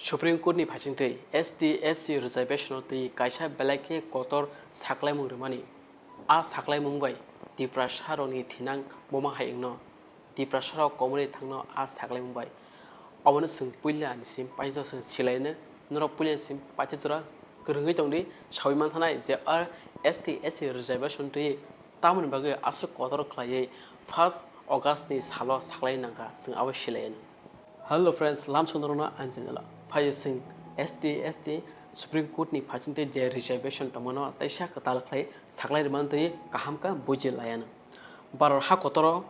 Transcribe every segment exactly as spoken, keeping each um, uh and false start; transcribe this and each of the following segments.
Supreme Court ni phaisingtwi S T S C reservation o twi kaisa belai khe kotor saklaimung rwmani. A saklaimung bai Tiprasa rokni thinang buma hai wngno. Tiprasa rok komorwi thangno a saklaimung bai. Obono chwng puila ni sim paisa chwng silaino. Norok puila ni sim paisa jora kwrwngwi tongdi sawi manthanai je a S T S C reservation twi tamoni bagwi aswk kotor khlaiwi first August ni salo saklai nangkha chwng abo silaino. Hello friends, lamsong norokno ang channel o. Phai chwng S T S C Supreme Court ni phaisingtwi je reservation tongmano teisa kwtal khlai saklai rwmani twi kaham kha buji laiano. Bharat ha kotoro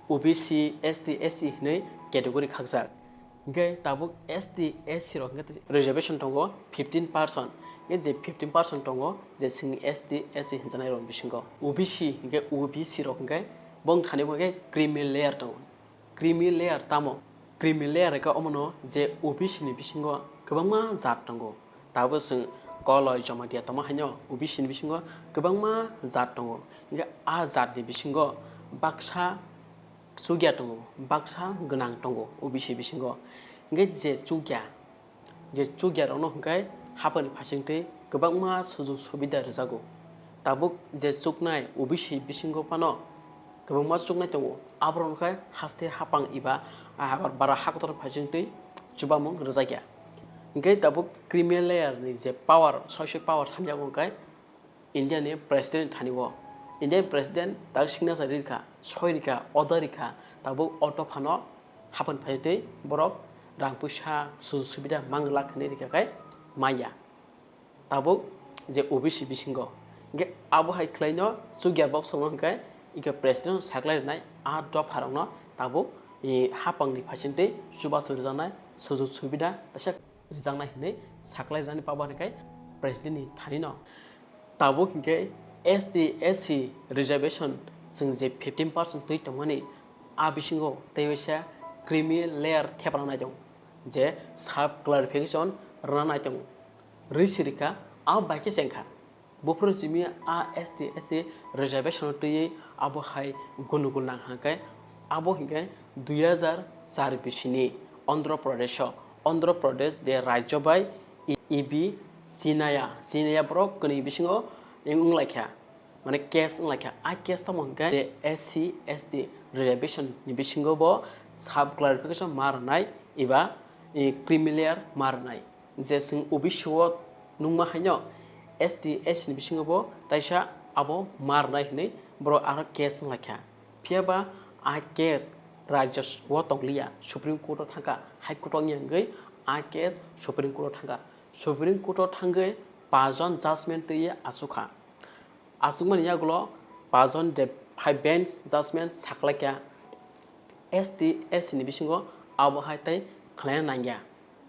O B C, S T, S C hinwi category khakjak. Hinkhe tabuk S T, S C rok hinkhe reservation tongo fifteen percent. Hinkhe je fifteen percent tongo je chwngni S T, S C hinjanai rok bisingo. O B C hinkhe O B C rok hinkhe bong thani bo hinkhe creamy layer tongo. Creamy layer tamo? Creamy layer khe omono je O B C ni bisingo kwbangma jat tongo. Tabuk chwng Koloi, Jamatia tongma haino O B C ni bisingo kwbangma jat tongo. Hinkhe a jat ni bisingo baksa chukya tongo, baksa gwnang tongo O B C bisingo. Hinkhe je chukya, je chukya rokno hinkhe haphangni phaisingtwi kwbangma sujug subida rwjago. Tabuk je chuknai O B C bisingo phano kwbangma chuknai tongo, aborok hinkhe haste haphang eba, ah, bara ha kotor phaisingtwi chubamung rwjakya. Hinkhe tabuk creamy layer ni je power, soi soi power samjago hinkhe India ni president thani o. India ni president tak signature rikha, soi rikha, order rikha, tabuk o dophano haphangni phaisingtwi borok rang puisa sujug subida manglak hinwi rikha khe maya. Tabuk je O B C bisingo. Hinkhe abo hai khlaino chukya box rokno hinkhe, hinkhe president saklai rwnai a dopha rokno tabuk, eh, haphangni phaisingtwi chubachu rwjaknai sujug subida kaisa rwjaknai hinwi saklai rwnani power hinkhe president ni thani no. Tabuk hinkhe S T, S C reservation chwng je fifteen percent twi tongmani, a bisingo tei waisa creamy layer thepana nai tongo, je sub clarification rwna nai tongo. Rwi sirikha, a bai khe chengkha. Buphuru simi a S T, S C reservation twiwi abo hai gunugul nang hwnkhe, abo hinkhe dui hazar char bisini Andhra Pradesh o, Andhra Pradesh je rajyo bai E B Chinaya, Chinaya borok kwnwi bisingo wnglaikha, mane case wnglaikha. A case tamo hwnkhe je S C, S T reservation ni bisingo bo sub clarification ma rwnai eba, eh, creamy layer ma rwnai. Je chwng O B C o nungma haino S T, S C ni bisingo bo taisa abo ma rwnai hinwi borok aro case wnglaikha. Phiya ba a case rajya o tongliya, Supreme Court o thangkha, High Court o wngya wngwi a case Supreme Court o thangkha. Supreme Court o thangwi paanch jon judgment twiwi achukha. Achukmani yagulo paanch jon de five bench judgment saklaikha, S T, S C ni bisingo abo hai tei khlaina nangya.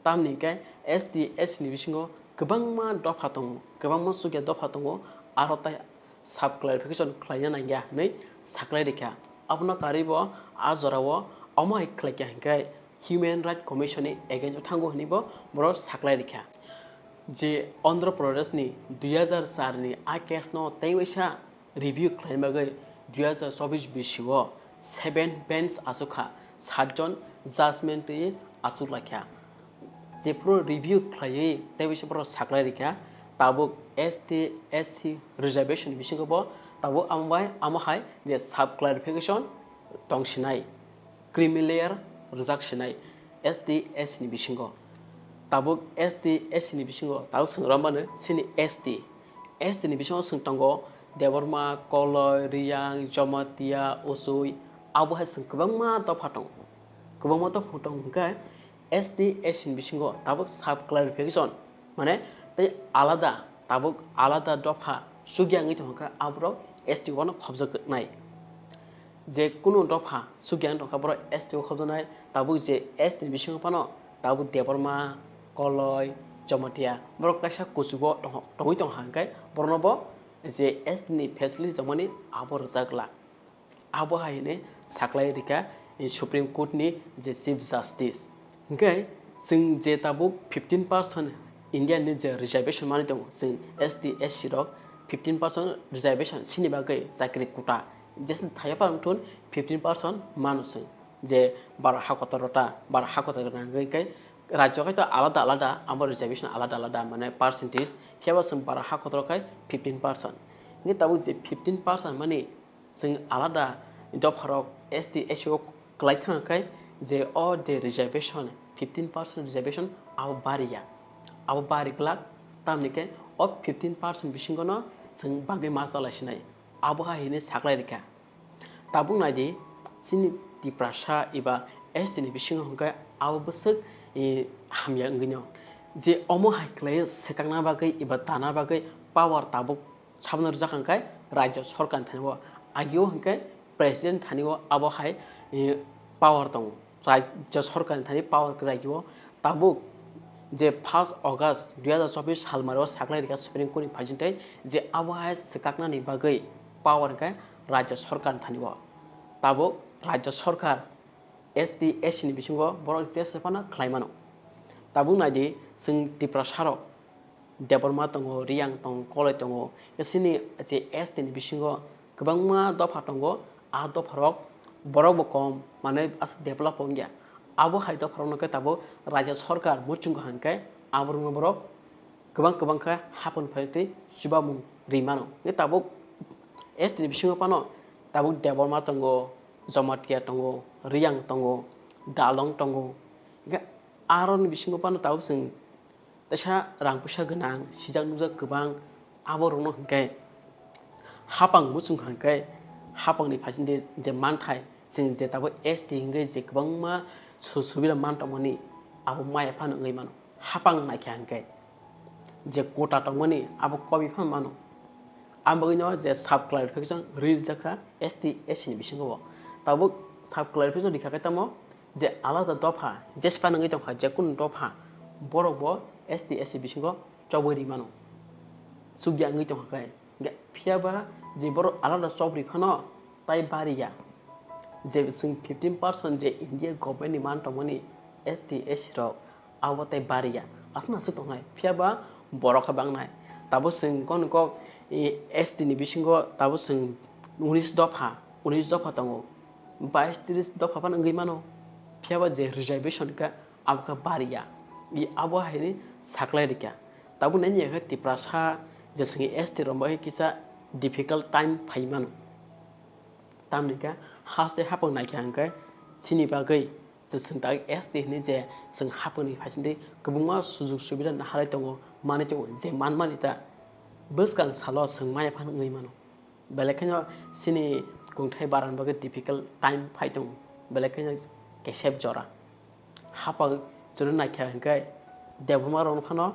Tamni hwnkhe S T, S C ni bisingo kwbangma dopha tongo, kwbangma chukya dopha tongo, aro tai sub clarification khlaina nangya hinwi saklai rikha. Abono karwi bo a jorao omo hai khlaikha hinkhe Human Rights Commission ni against o thango hinwi bo borok saklai rikha. Je Andhra Pradesh ni dui hazar char ni a case no tei waisa review khlaina bagwi dui hazar chobbish bisio seven bench achukha, sat jon judgment twi achuklaikha. Jephuru review khlaiwi tei waisa borok saklai rikha, tabuk S T, S C reservation bisingo bo tabuk amo bai amo hai je sub clarification tongsinai, creamy layer rwjak sinai S T, S C ni bisingo. Tabuk S T, S C ni bisingo tabuk chwng romano chini S T. S T ni bisingo chwng tongo Debbarma, Koloi, Riyang, Jamatia, Usui, abo hai chwng kwbangma dopha tongo. Kwbangma dopha tongo hwnkhe S T, S C ni bisingo tabuk sub clarification, mane tei alada, tabuk alada dopha chukya wngwi tongkha, aborok S T o no khobjaknai. Je kunu dopha chukya wngwi tongkha, borok S T o khobjaknai, tabuk je S T ni bisingo phano tabuk Debbarma, Koloi, Jamatia, borok kaisa kuchugo tong-, tongwi tongkha, hwnkhe borokno bo je S T ni facility tongmani abo rwjak glak. Abo hai hwnwi saklai rikha Supreme Court ni je Chief Justice. Hinkhe chwng je tabuk fifteen percent India ni je reservation manwi tongo, chwng S T, S C rok fifteen percent reservation sini bagwi chakri quota. Jesa thaiya pa wngthun fifteen percent mano chwng. Je bara ha kotor rota, bara ha kotor gwnang hwnkhe Rajyo khai to alada alada, abo reservation alada alada, mane percentage, phiya ba chwng bara ha kotor khai fifteen percent. Hingke tabuk je fifteen percent mani chwng alada dopharok S T, S C o kwlai thang khai je o je reservation, fifteen percent reservation abo bari ya. Abo bari glak, tamni khe o fifteen percent bisingo no chwng bagwi ma chalai sinai. Abo hai hini saklai rikha. Tabuk nai di, chini Tiprasa eba S T ni bisingo hwnkhe abo bwswk, eh, hamya wngwi no. Je omo hai khlai swkakna bagwi eba dana bagwi power tabuk sabono rwjak hwnkhe rajya sorkar ni thani o. Agio hwnkhe president thani o abo hai, eh, power tongo. Rajya sorkar ni thani power kwrwi agio. Tabuk je first August dui hazar chobbish salmari o saklai rikha Supreme Court ni phaisingtwi je abo hai swkaknani bagwi power hwnkhe rajya sorkar ni thani o. Tabuk rajya sorkar S T, S C ni bisingo borok jesa phano khlai mano. Tabuk nai di, chwng Tiprasa rok Debbarma tongo, Riyang tongo, Koloi tongo, chini je S T ni bisingo kwbangma dopha tongo, a dopharok borok bo kom, mane aswk develop wngya. Abo hai dopharokno khe tabuk rajya sorkar muchungo hwnkhe aborokno borok kwbang kwbang khe hapung phai twi chubamung ri mano. Hwnkhe tabuk S T ni bisingo phano tabuk Debbarma tongo, Jamatia tongo, Riyang tongo, Dalong tongo. Hwnkhe aroni bisingo phano tabuk chwng teisa rang puisa gwnang, sijak nukjak kwbang, aborokno hwnkhe hapang muchung hwnkhe hapangni phaisingtwi je manthai chwng je tabuk S T hwnkhe je kwbangma su-, subida man tongmani abo maya phano wngwi mano. Hapang naikha hwnkhe je quota tongmani abo kobi phano mano. Ang bagwino je sub clarification ri rijak kha S T, S C ni bisingo bo. Tabuk sub clarification rikha khe tamo je alada dopha, jesphano wngwi tongkha, jekunu dopha, borok bo S T, S C bisingo chobwi ri mano. Chukya wngwi tongkha khe. Phiya ba je borok alada chobri phano tai bari ya. Je chwng fifteen percent je India government ni man tongmani S T, S C rok, abo tai bari ya. Aswk aswk tongnai. Phiya ba borok khe bangnai. Tabuk chwng kono kok, eh, S T ni bisingo tabuk chwng unis dopha, unis dopha tongo. Bais tris dopha phano wngwi mano. Phiya ba je reservation khe abo khe bari ya. I abo hai ni saklai rikha. Tabuk nai ya khe Tiprasa je chwng S T rok bai kisa difficult time phai mano. Tamni khe haste hapung naikha hwnkhe chini bagwi je chwng tak S T hinwi je chwng hapungni phaisingtwi kwbangma sujuk subida naharwi tongo, manwi tongo, je manmani ta bwskang salo chwng maya phano wngwi mano. Belai kheno chini kungthai barani bagwi difficult time phai tongo, belai kheno kesep jora. Hapang chwrwi naikha hwnkhe Debbarma rokno phano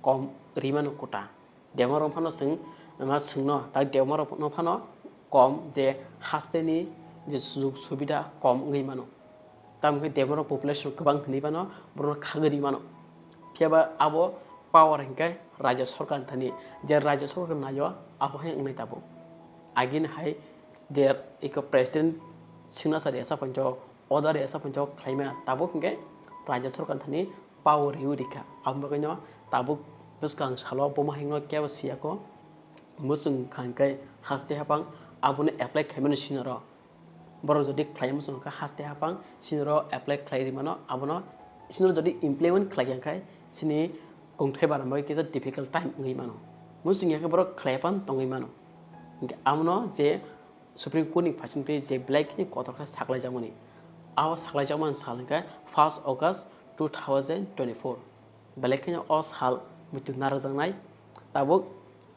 kom ri mano quota. Debbarma rok phano chwng, ma chwngno, tak Debbarma rok phano kom je hasteni je sujug subida kom wngwi mano. Tamo khe Debbarma rok population kwbang hinwi mano, borokno khagwi rwi mano. Phiya ba abo power hinkhe Rajya Sorkar ni thani, je Rajya Sorkar naio abo hai wngnai tabuk. Agini hai je eko president signature resa phanjak, order resa phanjak khlaima tabuk hinkhe Rajya Sorkar ni thani power riwi rikha. Aboni bagwino tabuk bwskang salo bomo haino kebo siyako. Muchung kha hwnkhe haste haphang abono apply khaimani sinoro. Borok jodi khlai muchung kha haste haphang sinoro apply khlai ri mano, abono sinoro jodi implement khlai ya khe sini kungthai barama kisa difficult time wngwi mano. Muchung ya khe borok khlai phano tongwi mano. Hinkhe abono je Supreme Court ni phaisingtwi je belai kheno kotor khe saklaijakmani. Abo saklaijakmani sal hinkhe first August two thousand twenty-four. Belai kheno o sal muitu narwkjaknai. Tabuk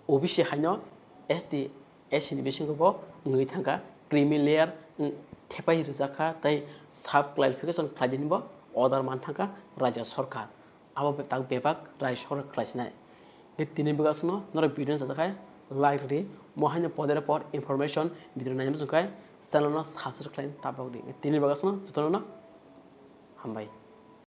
O B C haino S T, S C ni bisingo bo wngwi thangkha, creamy layer wng thepai rwjakha tei sub clarification khlaidini bo order man thangkha Rajya Sorkar. Abo be-, tak bebak Rajya Sorkar khlaisinai. Tini bwgasno norok video no chajakhai like rwdi, mo haino podere pod information video naina muchungkhai channel no subscribe khlaina tabokdi. Tini bwgasno jotono hambai.